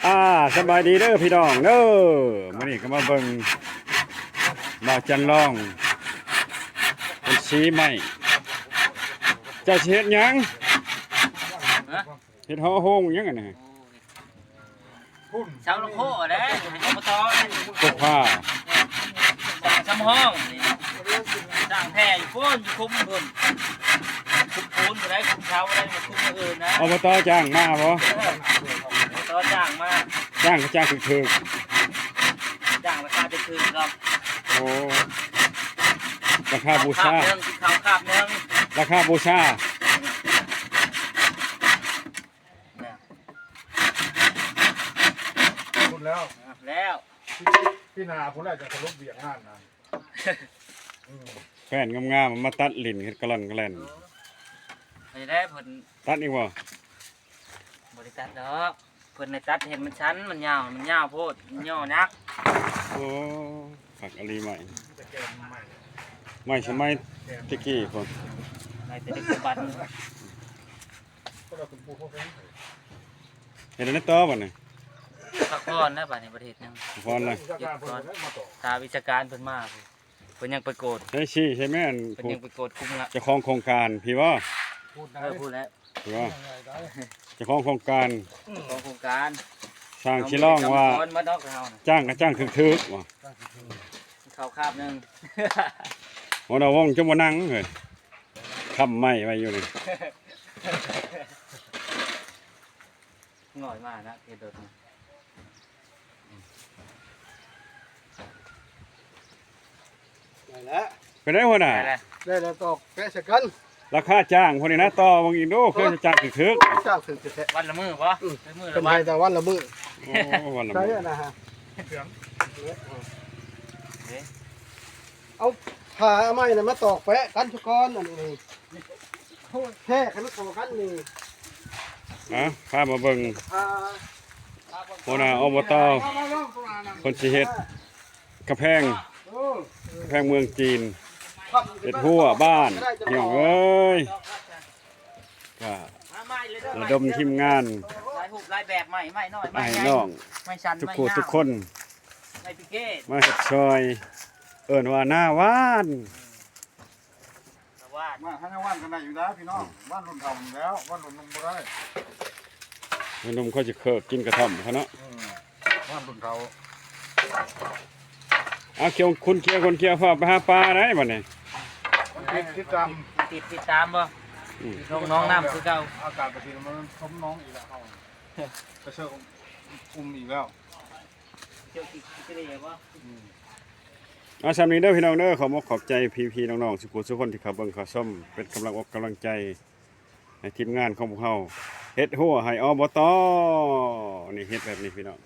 ອ່າ ສະບາຍດີເດີພີ່ນ້ອງເດີ ມື້ນີ້ກໍມາເບິ່ງບ່າວຈັນລອງເພິ່ນສີໄມ້. ເຈົ້າຊິເຮັດຫຍັງ? ຮະ? ເຮັດຫໍໂຮງຫຍັງອັນນີ້? ເຊົາລະໂຄແຫຼະ ໃຫ້ອົບຕ ກົກພ້າ ສ້າງສຳຮອງ ສ້າງແຜ່ຢູ່ພຸ້ນ ຢູ່ຄຸ້ມພຸ້ນ ຄຸ້ມປູນບໍ່ໄດ້ ຄຸ້ມເຊົາບໍ່ໄດ້ ຄຸ້ມມື້ອື່ນນະ. ອົບຕ ຈ້າງມາບໍ່? ເອີ ອົບຕ ຈ້າງມາ. ຈ້າງກໍຈ້າງຖືກໆ ຈ້າງລາຄາຖືກໆດອກ. ໂອ້ ລາຄາບູຊາ ກິນເຂົ້າຄາບໜຶ່ງ ລາຄາບູຊາ. ພຸ້ນແລ້ວ ແລ້ວ ປີໜ້າພຸ້ນແຫຼະ ຈະສະຫຼຸບວຽກງານນະ. ອືມ ແຟນງາມໆ ມາຕັດຫຼິ້ນເຮັດກະລ່ອນກະແລ່ນ. ເອີ ໄດ້ເພິ່ນຕັດອີກບໍ່? ບໍ່ໄດ້ຕັດດອກ ເພິ່ນໃຫ້ຕັດໃຫ້ມັນສັ້ນ ມັນຍາວ ມັນຍາວໂພດ ມັນຫຍໍ້ໜັກ. ໂອ້ ຄັກອີ່ຫຼີໄມ້ ໄມ້ສະໄໝແຕ່ກີ້ພຸ້ນ ໄມ້ແຕ່ດຶກດຳບັນ. ເຮັດແນວໃດຕໍ່ບັດນີ້? ພັກຜ່ອນແລ້ວບັດນີ້ ບໍ່ໄດ້ເຮັດຫຍັງ ພັກຜ່ອນແລ້ວ ພັກຜ່ອນ ຖ້າວິຊາການເພິ່ນມາພຸ້ນ ເພິ່ນຍັງໄປກວດ ໃສ່ຊີ້ໃສ່ແມ່ນ ເພິ່ນຍັງໄປກວດຄຸມງະ ເຈົ້າຂອງໂຄງການພີ້ບໍ່? ເອີ ພຸ້ນແຫຼະ ເຈົ້າຂອງໂຄງການ ເຈົ້າຂອງໂຄງການ ຊ່າງຊິຮ້ອງວ່າ ຈ້າງກໍຈ້າງຖືກໆ ເຂົ້າຄາບໜຶ່ງ ຫົວໜ້າວົງຈົນບໍ່ນັ່ງເຮີ້ຍ ຄ້ຳໄມ້ໄວ້ຢູ່ນີ້. ງອຍມານະ ເຮັດໂດດ ໄດ້ແລ້ວ ເປັນໄດຫົວໜ້າ? ໄດ້ແລ້ວ ໄດ້ແລ້ວ ຕອກແປະໃສ່ກັນ. ລາຄາຈ້າງພຸ້ນນີ້ນະ ຕໍ່ເບິ່ງອີກດູ ຄືຈະຈ້າງຖືກໆ ຈ້າງຖືກແທ້ໆ. ວັນລະມື້ບໍ່? ອືມ ມື້ລະວັນ ເພິ່ນໃຫ້ແຕ່ວັນລະມື້. ໂອ້ ວັນລະມື້ ໄດ້ນະຮະ ເອົາຜ້າໄມ້ນະມາຕອກແປະກັນຊະກ່ອນ ອັນນີ້ ໂອ້ຍ ແທ້ຄັນເຂົ້າກັນນີ້. ອ່ະ ພາມາເບິ່ງ ອ່າ ຫົວໜ້າ ອບຕ ເພິ່ນຊິເຮັດກຳແພງ ເອີ ກຳແພງເມືອງຈີນ ເຮັດຮົ້ວບ້ານ ພີ່ນ້ອງເອີຍ. ກະລະດົມທີມງານ ຫຼາຍຮູບຫຼາຍແບບ ໄມ້ ໄມ້ນ້ອຍ ໄມ້ໃຫຍ່ ອ້າຍນ້ອງ ໄມ້ສັ້ນ ທຸກ ໄມ້ຍາວ ທຸກຄົນ ໄມ້ພິເກດ ມາເຮັດຊ່ອຍ ເອີ້ນວ່າໜ້າຫວ່ານ. ມາຫາຫວ່ານກັນໄດ້ຢູ່ແລ້ວພີ່ນ້ອງ ຫວ່ານລຸ້ນເຖົ້ານີ້ແລ້ວ ຫວ່ານລຸ້ນໜຸ່ມບໍ່ໄດ້ ລຸ້ນໜຸ່ມເຂົາຊິເຄີກກິນກະທ່ອມເຂົາເນາະ ອືມ ຫວ່ານລຸ້ນເຖົ້າ. ເອົາ ເຄຍ ຄຸນເຄຍ ຄຸນເຄຍ ຟ້າວໄປຫາປາໄດ໋ບັດນີ້ ຕິດ ຕິດຕາມ ຕິດ ຕິດຕາມບໍ່? ອືມ ລົງໜອງນ້ຳຄືເກົ່າ ອາກາດປະເທດມັນສົມໜອງອີກແລ້ວ ເຮົາໄປເຊີອຸມອີກແລ້ວ. ເຈົ້າຊິ ຊິໄດ້ບໍ່? ອືມ ເອົາ ສ່ຳນີ້ເດີພີ່ນ້ອງເດີ ຂໍຂອບອົກຂອບໃຈພີ່ໆນ້ອງໆ ສຸກຜູ້ສຸກຄົນທີ່ເຂົ້າເບິ່ງເຂົ້າຊົມ ເປັນກຳລັງອົກກຳລັງໃຈໃຫ້ທີມງານຂອງພວກເຮົາ ເຮັດຮົ້ວໃຫ້ ອບຕ ນີ້ ເຮັດແບບນີ້ພີ່ນ້ອງ.